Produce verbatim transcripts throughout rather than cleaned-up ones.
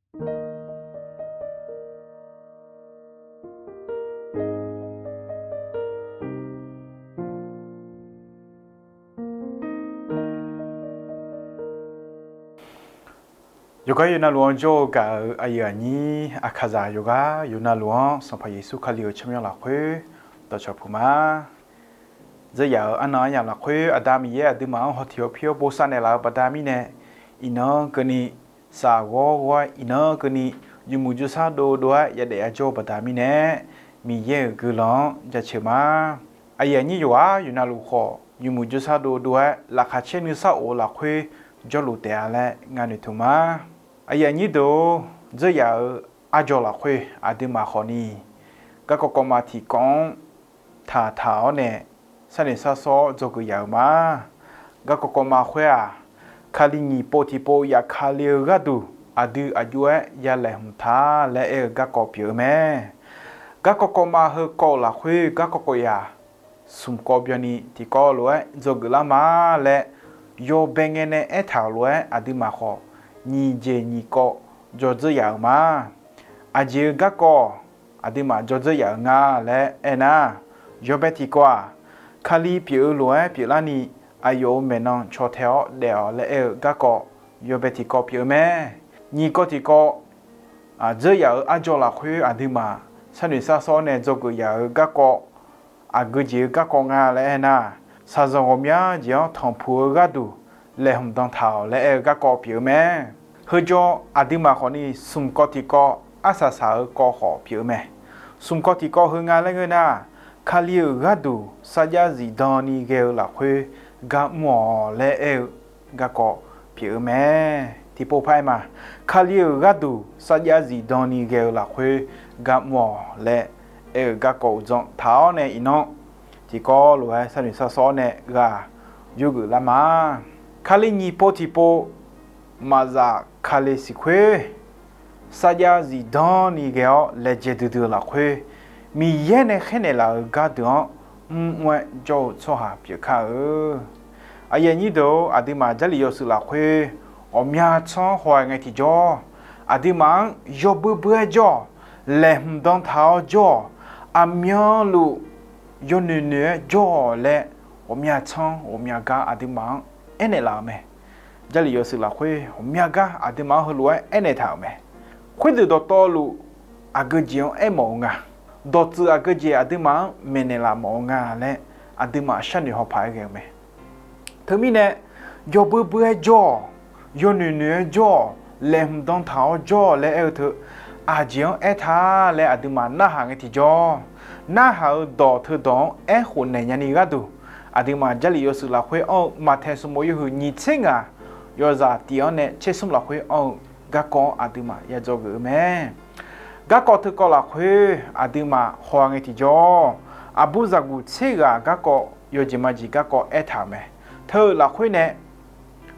Yawqgar yawqnavluf-anr jawr-eu gaq-euq aqyuif aqnyir aqkaqzaq yawqgar yawqnavluf-anr Sanqpaq Yeqsur Kali-euq tsawrmyanr lafkhoer dawqcawq puq ma. Dzeur yaf-euq arnan aryamq lafkhoer Aqda Miqyaer aqduimaf-anr hawtiq hawpir-awr bosav naeqlaf-eu baqda mirnae, iqnan keuvni saq ghawr ghawr-aer, iqnan keuvni yawmuiq jawrshar dovdov-aer yadaef yajawr-eu baqda mirnae, Miqyaer-euq guiqlanq-anr jaceuq ma. Aqyuif aqnyir yawqghaq yawqnavluf khawf, yawmuiq jawrshar dovdov-aer laqkhaq caer nuisar of-eu lafkhoer jawrluf taef-a laer nga noeqtmq ma. Aqyuif aqnyir deuq-or, dzeur yaf-euq arjawq lafkhoer aqduimaf khawfni, garkawv kawvma tiqkawv-anr taqtaq-awr nae sharnoeq sharsawr-awr dzawgeuf yaf-euq ma. Garkawv kawvma khoer-aq, Kali nyiq pov tiqpov yafkale-eu gharduq aqdui aqjox-aer ya laeqhmq ta laer aer-eu garkawv pyeuf-eu mae. Garkawv kawvma heukawv-euq lafkhoer garkawv kawv yaf smq kawv byanni tiqkawv lof-aer dzawgeuf lar ma laer yawbae ngae nae aertaq-euq lof-aer aqduimaf khawf nyiq jeq nyiq kawv jawrdzeur yaf-euq ma. Aqjeq-eu garkawv aqduimaf jawrdzeur yaf-euq nga laer aernar, yawbae tiqkawv-aq, Kali pyeuf-eu lof-aer pyeuflarni aqyawf-euq maeqnan caw tae-awr daef-awq laer aer-eu garkawv yawbae tiqkawv pyeuf-eu mae. Nyiq kawv tiqkawv, dzeur yaf-euq arjawr lafkhoer aqduimaf sharnoeq sharsawr nae dzawgeuf yaf-euq garkawv, aqgeu jeq-eu garkawv nga laer aernar, shaqzanq ghawqmya jeq-anr tanqpuq-eu gharduq laeqhmq dan taq-awq laer aer-eu garkawv pyeuf-eu mae. Heujawr aqduimaf khawfni smq kawv tiqkawv arsaq saq-eu kawv khawf pyeuf-eu mae. Smq kawv tiqkawv heu nga laer ngeur nar, Kali-euq gharduq sarjax zifdan ni ghae-eu lafkhoer gar mr-awq laer aer-eu garkawv pyeuf-eu mae. Tiqpov paq-aer ma, Kali-euq gharduq sarjax zifdan ni ghae-eu lafkhoer gar mr-awq laer aer-eu garkawv uqdzan taq-awr nae iqnan tiqkawv lof-aer sharnoeq sharsawr-awr nae ghaq yurgeuf lar ma. Kali nyiq pov tiqpov maqzaf Kali siqkhoer sarjax zifdan ni ghae-awr laejae duidui-eu lafkhoer, Miqyaer nae khaernaeq laf-euq gardeuq-anr mrmr-aer jawr-eu tsawrhaq pyeuf kar-eu. Aqyuif aqnyir deuq-or, aqduimaf Jarlif yawshuif lafkhoer ghawqmya tsanr haw-aer ngae tiqjawr, aqduimaf-anr yawbui bui-aer jawr-awq, laeqhmq dan taq-awr jawr-awq, aqmyanluf yawnoeq noeq-aer jawr-awq laer ghawqmya tsanr ghawqmya gar aqduimaf-anr aernaeq laf-euq mae. Jarlif yawshuif lafkhoer ghawqmya gar aqduimaf-anr heulof-aer aernaeq taq-euq mae. Khoerdeuq dawqtawvluf aqgeu jeq-anr aermawf-eu nga. Dawqtsuif aqgeu jeq aqduimaf-anr maeqnaeq laf mawf-eu nga laer aqduimaf sharnoeq haw paq-aer ghae-eu mae. Teumirnae, yawbui bui-aer jawr-awq, yawnoeq noeq-aer jawr-awq, laeqhmq dan taq-awr jawr-awq laer aer-eu teu, aqjeq-anr aertaq laer aqduimaf narhaq ngae tiqjawr, narhaq-euq dawq teudawq-anr aerkhof naeq nyani gharduq, aqduimaf Jarlif yawshuif lafkhoer anr-eu Maqtaeq sanqbof yawhuiq nyiq tser ngaq yawzaq tif-anr nae tser smr lafkhoer anr-eu garkawv-anr aqduimaf ya dzawgeuf-eu mae. Garkawv teukawv lafkhoer aqduimaf haw-a ngae tiqjawr, aqbur zaqguq tser ghaq garkawv yawjeq majeq garkawv aertaq-euq mae. Teu-eu lafkhoer nae,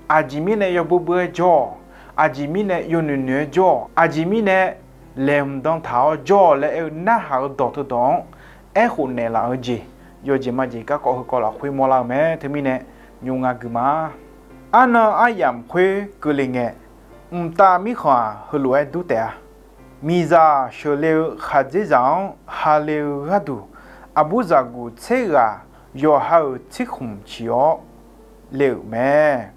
aqjeq mirnae yawbui bui-aer jawr-awq, aqjeq mirnae yawnoeq noeq-aer jawr-awq, aqjeq mirnae laeqhmq dan taq-awr jawr-awq laer aer-eu narhaq-eu dawq teudawq-anr aerkhof naeqlaf-eu jeq, yawjeq majeq garkawv heukawv lafkhoer mawrlar-eu mae. Teumirnae, nymr nga guima. Arnan aryamq khoer keuvle ngae, mqtav mirkhanq-aq heulof-aer dur taef-a. Miqzaq sheuqle-eu khaqdzerzaq-anr hale-eu gharduq, aqbur zaqguq tser ghaq yawqha-euq tsirkhmq ciq-awr le-euq mae.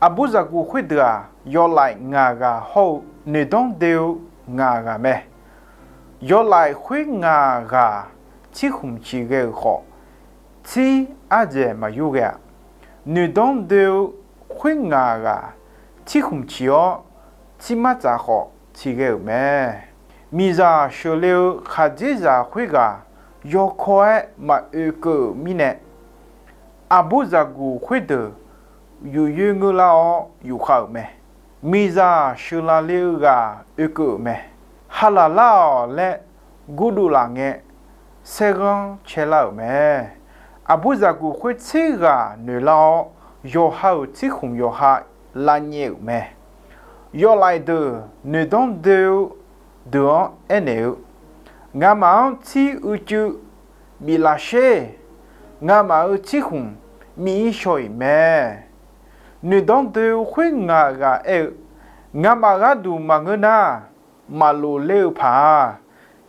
Aqbur zaqguq khoerdeuq-aq, yawlaef ngaq ghaq hawr-eu noeqdanr doe-eu ngaq ghaq mae. Yawlaef khoer ngaq ghaq tsirkhmq ciq ghae-euq khawf, tsir ardzaeq maqyur ghae-a. Noeqdanr doe-eu khoer ngaq ghaq tsirkhmq ciq-awr, tsir martsaf khawf ciq ghae-euq mae. Miqzaq sheuqle-eu khaqdzerzaq khoerghaq yawkawr-aer maqoe keuv-euq mirnae, aqbur zaqguq khoerdeuq yufyoer ngeur lar-awr yufkhav-euq mae. Miqzaq sheuqlaq le-eu ghaq oekeuv-euq mae. Halaq lar-awq laer gurdov laf ngae, saerghanr caelar-euq mae. Aqbur zaqguq khoer tser ghaq noeqlar-awr, yawqha-euq tsirkhmq yawqha lavnyaev-euq mae. Yawlaef deuq noeqdanr doe-eu deuq-anr aernaeq-eu, Ngamaf-anr tsir uicuiv biflaf sher. Ngamaf-euq tsirkhmq miv-ir shaw-iq mae. Noeqdanr doe-eu khoer ngaq ghaq aer-eu, Ngamaf gharduq maqngeur nar, maqlof ler-eu paq-aq,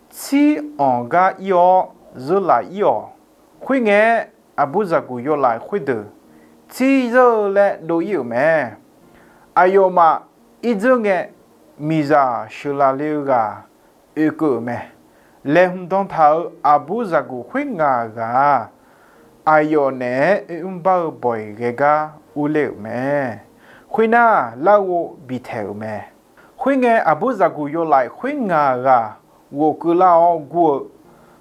tsir anq gar ir-awr zeurlaf ir-awq. Khoerngae, aqbur zaqguq yawlaeq khoerdeuq tsir zeur-eu laer dov ir-euq mae. Aqyawfmaf irdzeur ngae, miqzaq sheuqlaf le-eu ghaq oekeuv-euq mae. Laeqhmq dan taq-euq aqbur zaqguq khoer ngaq ghaq-aq, aqyawf naeq-aer oermr bar-eu bawq-iq ghae gar urler-euq mae. Khoernar, larghov bitaeq-euq mae. Khoerngae, aqbur zaqguq yawlaeq khoer ngaq ghaq ghofkeuv lar-awr gur-eu,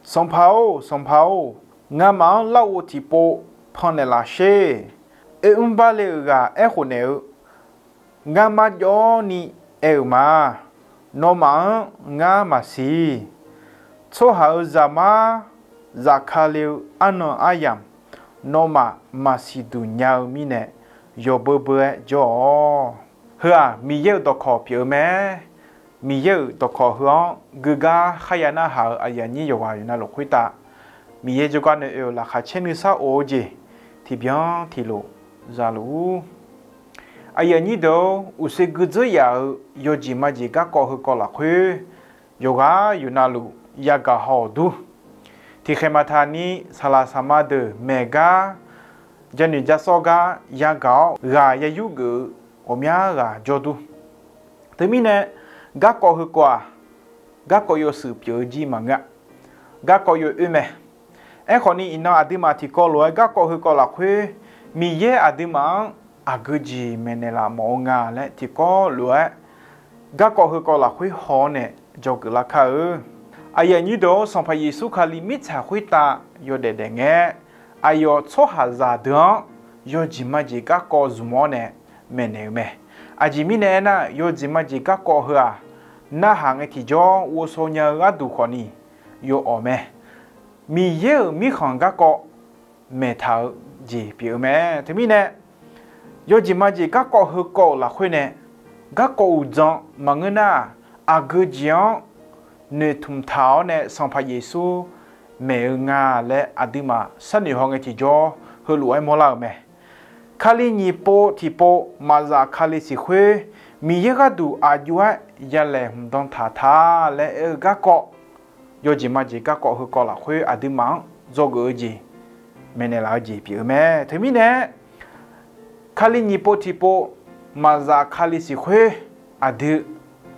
Sanqpaq-or, Sanqpaq-or, ngamaf-anr larghov tiqpov pannaeq laf sher. Oermr bar le-euq ghaq aerkhof naeq-eu, Ngar marjawv ni aer-euq ma. Nawmaf-anr ngar maqsiq. Tsawrhaq-euq zaqmar zafkale-eu arnan aryamq, nawmaf maqsiq duq nya-eu mirnae, yawbeu beu-aer jawr-awq. Heu-aq, Miqyaer-euq dawqkawq pyeuf-eu mae. Miqyaer-euq dawqkawq heu-anr geugar kharya narhaq-euq aqyuif aqnyir yawqghaq yawqnavluf khoertav, Miqyaer jawrgar nae oe-euq laqkhaq caer nuisar of-eu jeq tiqbyan tiqlof za luf-ur. Aqyuif aqnyir deuq-or, uqshoe gui dzeur yaf-euq yawjeq majeq garkawv heukawv lafkhoer, yawqghaq yawqnavluf yagaq haw-awq dur. Tiqkhaeq maqtaq ni saqlaq saqma deuq maeq gar, janoeq jasawr gar yagaq-awr ghaq ya yur geuf-eu ghawqmya ghaq jawr dur. Teumirnae, garkawv heukawv-aq, garkawv yawshuif pyeuf-eu jir maqngeur-a. Garkawv yawoer mae. Aerkhawf ni, iqnan aqduimaf tiqkawv lof-aer garkawv heukawv lafkhoer, Miqyaer aqduimaf-anr aqgeu jeq maeqnaeq laf mawf-eu nga laer tiqkawv lof-aer garkawv heukawv lafkhoer haw-awr nae dzawgeuf lar kar-eu. Aqyuif aqnyir deuq-or, Sanqpaq Yeqsur Kali mirtsaq khoertav yawdaef daef ngae, aqyawf tsawrhaqzaq deuq-anr yawjeq majeq garkawv zmq-awr nae maeqnaeq-eu mae. Aqjeq mirnae aernar, yawjeq majeq garkawv heu-aq, narhaq ngae tiqjawr ghovshaw nya-eu gharduq khawf ni yawawq mae. Miqyaer-euq mirkhanq garkawv maeqtaq-eu jeq pyeuf-eu mae. Teumirnae, yawjeq majeq garkawv heukawv-euq lafkhoer nae, garkawv uqdzan maqngeur nar, aqgeu jeq-anr noeqtmq taq-awr nae Sanqpaq Yeqsur maeq-eu nga laer aqduimaf sharnoeq haw ngae tiqjawr heulof-aer mawrlar-euq mae. Kali nyiq pov tiqpov maqzaf Kali siq khoer, Miqyaer gharduq aqjox-aer yalaeq hmq dan taq ta laer aer-eu garkawv, yawjeq majeq garkawv heukawv lafkhoer aqduimaf-anr dzawgeuf-eu jeq, maeqnaeq laf-eu jeq pyeuf-eu mae. Teumirnae, Kali nyiq pov tiqpov maqzaf Kali siq khoer, aqdui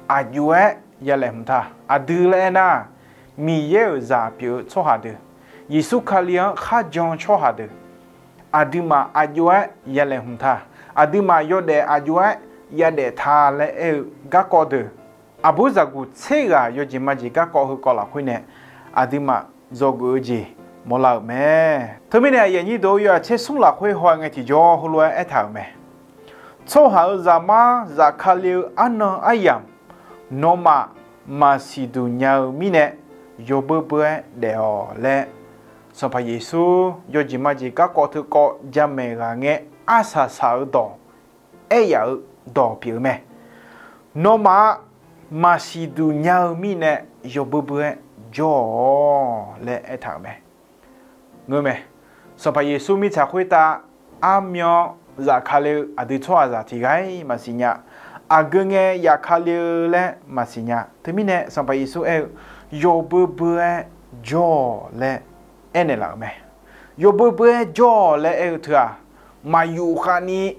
aqjox-aer yalaeq hmq ta. Aqdui laer aernar, Miqyaer-euq zaq pyeuf-eu tsawrhaq deuq, Yeqsur Kali-anr kharjan-eu tsawrhaq deuq, aqduimaf aqjox-aer yalaeq hmq ta. Aqduimaf yawdaef aqjox-aer yadaef ta laer aer-eu garkawv deuq, aqbur zaqguq tser ghaq yawjeq majeq garkawv heukawv lafkhoer nae aqduimaf dzawgeuf-eu jeq mawrlar-euq mae. Teumirnae aqyuif aqnyir deuq-or, yawhaq tser smr lafkhoer haw ngae tiqjawr heulof-aer aertaq-euq mae. Tsawrhaq-euq zaqmar zafkale-eu arnan aryamq, nawmaf maqsiq duq nya-eu mirnae, yawbeu beu-aer daef-awq laer, Sanqpaq Yeqsur yawjeq majeq garkawv teukawv jamaeq ghaq ngae arsaq saq-eu dawq, aer yaf-eu dawq pyeuf-eu mae. Nawmaf-aq, maqsiq duq nya-eu mirnae, yawbeu beu-aer jawr-awq laer aertaq-euq mae. Ngeur mae. Sanqpaq Yeqsur mirtsaq khoertav armyan zafkale-eu aqdui tsawrhaqzaq tiq ghaq-ir maqsiq nya. Aqgeu ngae yafkale-eu laer maqsiq nya. Teumirnae Sanqpaq Yeqsur aer-eu, yawbeu beu-aer jawr-awq laer aernaeq laf-euq mae. Yawbeu beu-aer jawr-awq laer aer-eu teu-aq, maqyuf khavni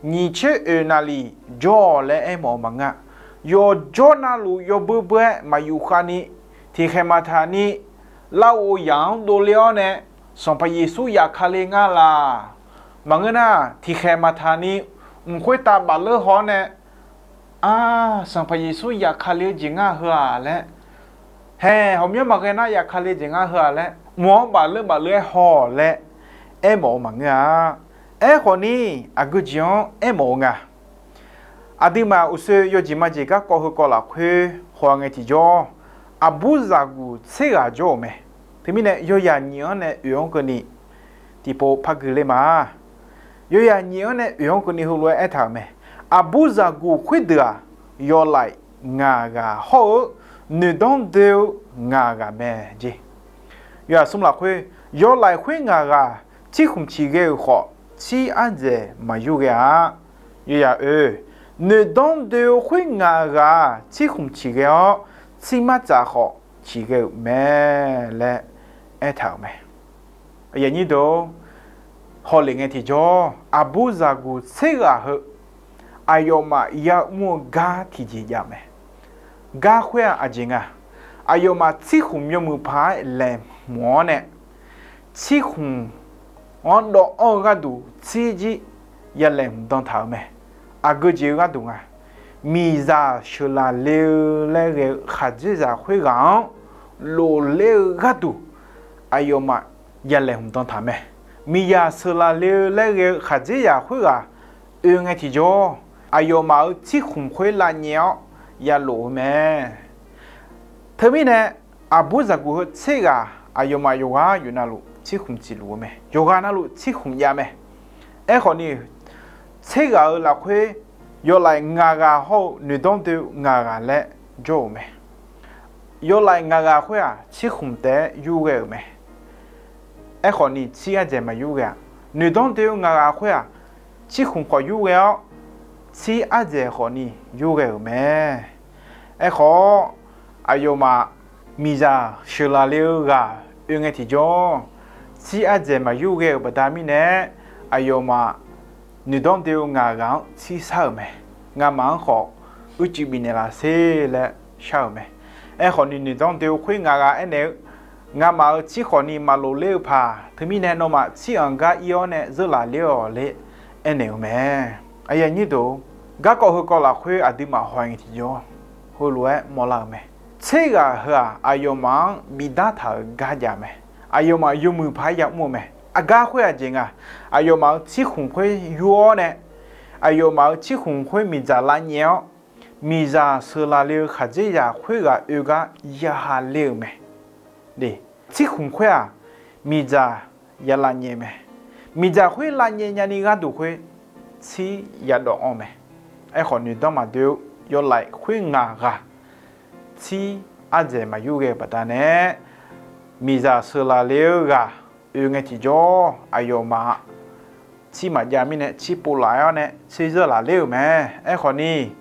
nyiq tser oeq naqliq jawr-awq laer aermawf-eu maqngeur-a. Yawqjawr navluf yawbeu beu-aer maqyuf khavni, tiqkhaeq maqtaq ni larghov yaq-anr dovle-awr nae, Sanqpaq Yeqsur yafkale ngar laq. Maqngeur nar, tiqkhaeq maqtaq ni mq khoertav bafleur haw-awr nae, Aq, Sanqpaq Yeqsur yafkale-eu jeq ngar heu-aq laer, haeq, ghawqmyanr maqghae nar yafkale jeq ngar heu-aq laer, mq-anr bafleur bafleur-aer haw-awq laer aermawf-eu maqngeur-a. Aerkhawf ni, aqgeu jeq-anr aermawf-eu nga. Aqduimaf uqshoe yawjeq majeq garkawv heukawv lafkhoer haw ngae tiqjawr, aqbur zaqguq tser ghaq jawr-euq mae. Teumirnae yawzaq nyiq-anr nae oeq-anr keuvni tiqpov par gui ler ma. Yawzaq nyiq-anr nae oeq-anr keuvni heulof-aer aertaq-euq mae. Aqbur zaqguq khoerdeuq-aq, yawlaeq ngaq ghaq hawr-eu noeqdanr doe-eu ngaq ghaq mae jeq. Yawzaq smr lafkhoer, yawlaeq khoer ngaq ghaq tsir khmq ciq ghae-euq khawf, tsir ardzaeq maqyur ghae-a. Yawzaq oe, Noeqdanr doe-eu khoer ngaq ghaq-aq, tsirkhmq ciqghae-awr, tsirmar tsaf khawf ciqghae-euq mae laer aertaq-euq mae. Hawlef ngae tiqjawr, aqbur zaqguq tser ghaq heu aqyawfmaf ya'mr-eu gar tiqjeq jav mae. Gar khoer-aq aqjeq nga, aqyawfmaf tsirkhmq yawmuiq paq-aer laeqhmq-awr nae, tsirkhmq-anr dawvanr-eu gharduq tsirjir ya laeqhmq dan taq-euq mae. Aqgeu jeq-eu gharduq nga, miqzaq sheuqlaf le-eu laer ghae-eu khaqdzerzaq khoerghaq-anr lofler-eu gharduq aqyawfmaf ya laeqhmq dan taq mae. Miqzaq sheuqlaf le-eu laer ghae-eu khaqdzerzaq khoerghaq oe ngae tiqjawr, aqyawfmaf-euq tsirkhmq khoer lavnyaef-awr yalof-eu mae. Teumirnae, aqbur zaqguq heu tser ghaq aqyawfmaf yawqghaq yawqnavluf tsirkhmq ciqluf-eu mae. Yawqghaq navluf tsirkhmq jav mae. Aerkhawfni, tser ghaq-euq lafkhoer yawlaeq ngaq ghaq hawr-eu noeqdanr doe-eu ngaq ghaq laer jawr-euq mae. Yawlaeq ngaq ghaq khoer-aq, tsirkhmq taef-aer yurghae-euq mae. Aerkhawfni, tsir ardzaeq maqyur ghae-a. Noeqdanr doe-eu ngaq ghaq khoer-aq, tsirkhmq khawf yurghae-awr, tsir ardzaeq khawfni yurghae-euq mae. Aerkhawf, aqyawfmaf miqzaq sheuqlaf le-eu ghaq oe ngae tiqjawr, tsir ardzaeq maqyur ghae-euq baqda mirnae, aqyawfmaf noeqdanr doe-eu ngaq ghaq-anr tsir shar-euq mae. Ngamaf-anr khawf uicuiv bifnaeq laf sher laer shar-euq mae. Aerkhawfni noeqdanr doe-eu khoer ngaq ghaq aernaeq-eu, ngamaf-euq tsir khawfni maqlof ler-eu paq, teumirnae nawmaf tsir anq gar ir-awr nae zeurlaf ler-awq laer aernaeq-eu mae. Garkawv heukawv lafkhoer aqduimaf haw ngae tiqjawr, heulof-aer mawrlar-euq mae. Tser ghaq heu-aq, aqyawfmaf-anr bifdar taq-euq gar jav mae. Aqyawfmaf yawmuiq paq-aer ya'mr-eu mae. Aqgar khoer aqjeq nga, aqyawfmaf-euq tsirkhmq khoer yur-awr nae, aqyawfmaf-euq tsirkhmq khoer miqdzaq lavnyaef-awr, miqdzaq sheuqlaf le-eu khaqdzerzaq khoerghaq oe gar ya ha ler-euq mae. Tsirkhmq khoer-aq, miqdzaq ya lavnyaef mae. Miqdzaq khoer lavnyaef nyani gharduq khoer, tsir yadawv anr mae. Aerkhawf, noeqdanr maqdoe-eu yawlaeq khoer ngaq ghaq, tsir ardzaeq maqyur ghae-eu baqdanae, miqdzaq sheuqlaf le-eu ghaq oe ngae tiqjawr, aqyawfmaf tsir maqjav mirnae tsir pov laf-aer-awr nae tsir zeur laf ler-euq mae. Aerkhawfni,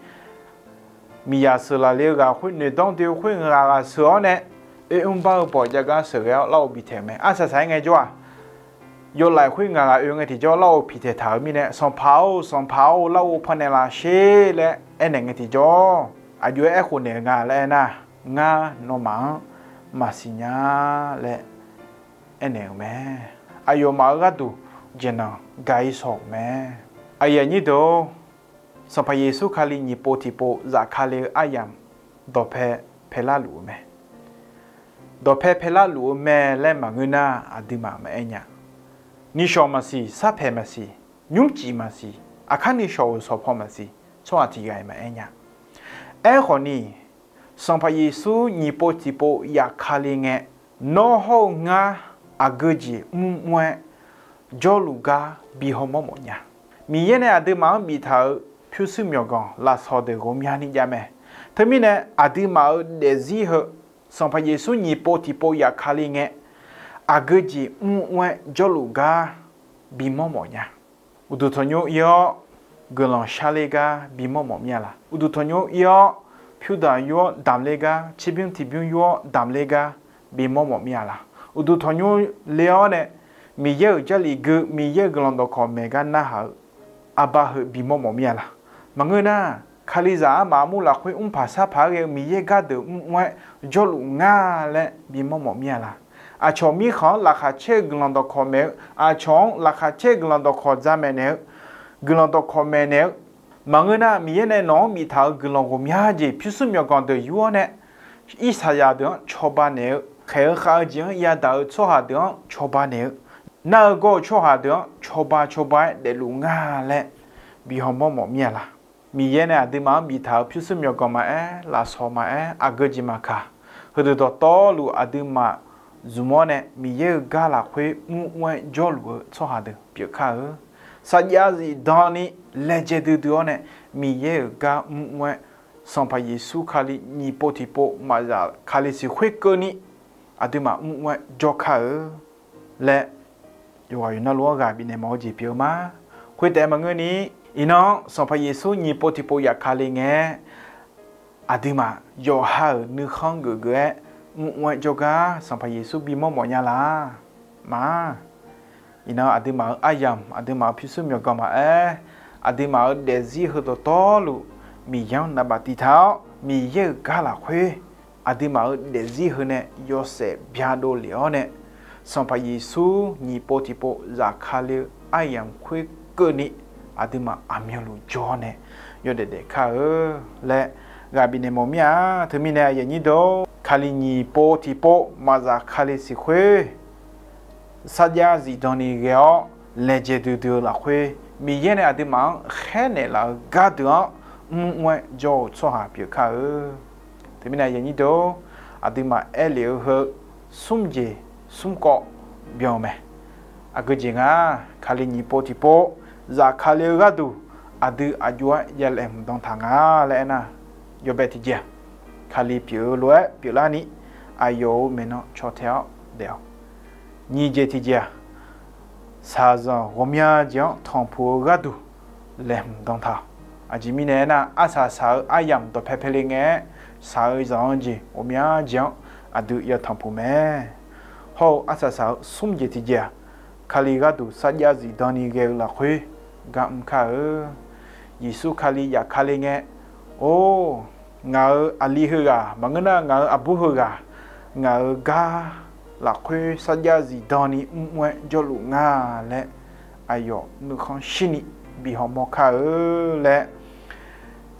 miqzaq sheuqlaf le-eu ghaq khoer noeqdanr doe-eu khoer ngaq ghaq sheuq-awr nae, oermr bar-eu bawq jav gar sheuqghae-awr larghov bitaeq-euq mae. Arsaq saq-aer ngaejawr-aq, yawlaeq khoer ngaq ghaq oe ngae tiqjawr larghov bitaeq taq-euq mirnae, Sanqpaq-or, Sanqpaq-or, larghov pannaeq laf sher laer aernaeq ngae tiqjawr, aqjox-aer aerkhof naeq-eu nga laer aernar, ngar nawmaf-anr maqsiq nya laer aernaeq-euq mae. Aqyawfmaf-euq gharduq jeqnanq ga-ir shaw-euq mae. Aqyuif aqnyir deuq-or, Sanqpaq Yeqsur Kali nyiq pov tiqpov zafkale-eu aryamq dawqpae paelar luf-eu mae. Dawqpae paelar luf-eu mae laer maqngeur nar, aqduimaf maqaer nya. Nishawq maqsiq, sarpaeq maqsiq, nymrcif maqsiq, aqkar nishawq-euq shawqpaw maqsiq, tsawrhaq tiq ghaq-iq maqaer nya. Aerkhawfni, Sanqpaq Yeqsur nyiq pov tiqpov zafkale ngae, nawr hawr-eu ngar aqgeu jeq mrmr-aer jawrluf gar bi hawmawr mawf nya. Miqyaer nae aqduimaf-anr biftaq-euq pyurshuir myawqganq lafsawq deuq ghawqmyani jav mae. Teumirnae, aqduimaf-euq daefzir heu Sanqpaq Yeqsur nyiq pov tiqpov zafkale ngae, aqgeu jeq mrmr-aer jawrluf gar bimawr mawf nya. Uqduq tanqnymr ir-awr guiqlanq sharler gar bimawr mawf mir-a laq? Uqduq tanqnymr ir-awr pyurdaq yur-awr damq ler gar, tserbymr tiqbymr yur-awr damq ler gar bimawr mawf mir-a laq? Uqduq tanqnymr le-awr nae Miqyaer-euq Jarlif gui, Miqyaer-euq guiqlanq dawqkawq maeq gar narhaq-eu arbar heu bimawr mawf mir-a laq? Maqngeur nar, Kalizaq armaf armur lafkhoer mrpaq sarpaq-aer ghae-eu Miqyaer gardeuq mrmr-aer jawrluf nga laer bimawr mawf mir-a laq? Aqcawq mirkhanq-anr laqkhaq caer-eu guiqlanq dawqkawq maeq-eu, aqcawq-anr laqkhaq caer-eu guiqlanq dawqkawq dzaqmaeq naeq-eu, guiqlanq dawqkawq maeqnaeq-eu, maqngeur nar, Miqyaer nae nawq-anr biftaq-euq guiqlanq ghawqmya jeq pyurshuir myawqganq deuq yur-awr nae, Irsaqzaq deuq-anr cawba naeq-eu, khaeq-eu khav-eu jeq-anr yadaq-eu tsawrhaq deuq-anr cawba naeq-eu, nar-eu gawr-eu tsawrhaq deuq-anr cawba cawba-aer daefluf nga laer bi hawmawr mawf mir-a laq? Miqyaer nae aqduimaf-anr biftaq-euq pyurshuir myawqganq maqaer, lafsawq maqaer, aqgeu jeq maqkaq, heudeuq dawqtawvluf aqduimaf zmq-awr nae Miqyaer-euq gar lafkhoer mrmr-aer jawrluf-eu tsawrhaq deuq pyeuf kar-eu. Sarjax zifdan ni laejae duidui-awr nae Miqyaer-euq gar mrmr-aer, Sanqpaq Yeqsur Kali nyiq pov tiqpov maqzaf Kali siq khoerkeuvni aqduimaf mrmr-aer jawr kar-eu laer yawqghaq yawqnavluf-anr ghaq bifnaeq mawf-eu jeq pyeuf-eu ma. Khoertaef maqngeur ni, Iqnan-anr Sanqpaq Yeqsur nyiq pov tiqpov zafkale ngae-aer, aqduimaf yawqha-euq nuikhanr geuf geuf-aer mrmr-aer jawrgar Sanqpaq Yeqsur bimawr mawf nya laf ma. Iqnan aqduimaf-euq aryamq, aqduimaf-euq pyurshuir myawqganq maqaer, aqduimaf-euq daefzir heu dawqtawvluf Miqyaer-anr navbaf tiv taq-awr, Miqyaer-euq gar lafkhoer aqduimaf-euq daefzir heu nae yawshaef byadov lef-awr nae, Sanqpaq Yeqsur nyiq pov tiqpov zafkale-eu aryamq khoerkeuvni aqduimaf aqmyanluf jawr-awr nae yawdaef daef kar-eu laer ghaq bifnaeq mawf mir-a. Teumirnae aqyuif aqnyir deuq-or, Kali nyiq pov tiqpov maqzafkale siq khoer, sarjax zifdan ni ghae-awr laejae duidui-eu lafkhoer, Miqyaer nae aqduimaf-anr khaernaeq laf-eu gardeuq-anr mrmr-aer jawr-eu tsawrhaq pyeuf kar-eu. Teumirnae aqyuif aqnyir deuq-or, aqduimaf aerlef-eu heu smr jeq smr kawv byan-eu mae. Aqgeu jeq nga, Kali nyiq pov tiqpov zafkale-eu gharduq aqdui aqjox-aer ya laeqhmq dan taq nga laer aernar, yawbae tiqjeq-aq, Kali pyeuf-eu lof-aer pyeuflarni aqyawf-euq maeqnan caw tae-awr daef-awq. Nyiq jeq tiqjeq-aq, shaqzanq ghawqmya jeq-anr tanqpuq-eu gharduq laeqhmq dan taq-awq. Aqjeq mirnae aernar, arsaq saq-eu aryamq dawqpae pae le ngae-aer, shaq-eu zanq-eu jeq ghawqmya jeq-anr aqdui ya tanqpuq mae. Hawr-eu arsaq saq-eu smr jeq tiqjeq-aq, Kali gharduq sarjax zifdan ni ghae-eu lafkhoer gar mr kar-eu. Yeqsur Kali zafkale ngae, or, ngaq-euq aqli heughaq maqngeur nar, ngaq-euq aqbur heughaq ngaq-euq gar lafkhoer sarjax zifdan ni mrmr-aer jawrluf nga laer aqyawf nuikhanr shirni bi hawmawr kar-eu laer,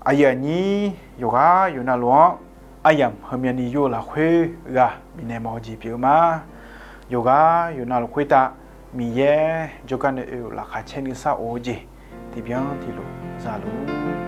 aqyuif aqnyir yawqghaq yawqnavluf-anr aryamq heumyani yur-eu lafkhoer ghaq bifnaeq mawf-eu jeq pyeuf-eu ma. Yawqghaq yawqnavluf khoertav Miqyaer jawrgar nae oe-euq laqkhaq caer nuisar of-eu jeq tiqbyan tiqlof za luf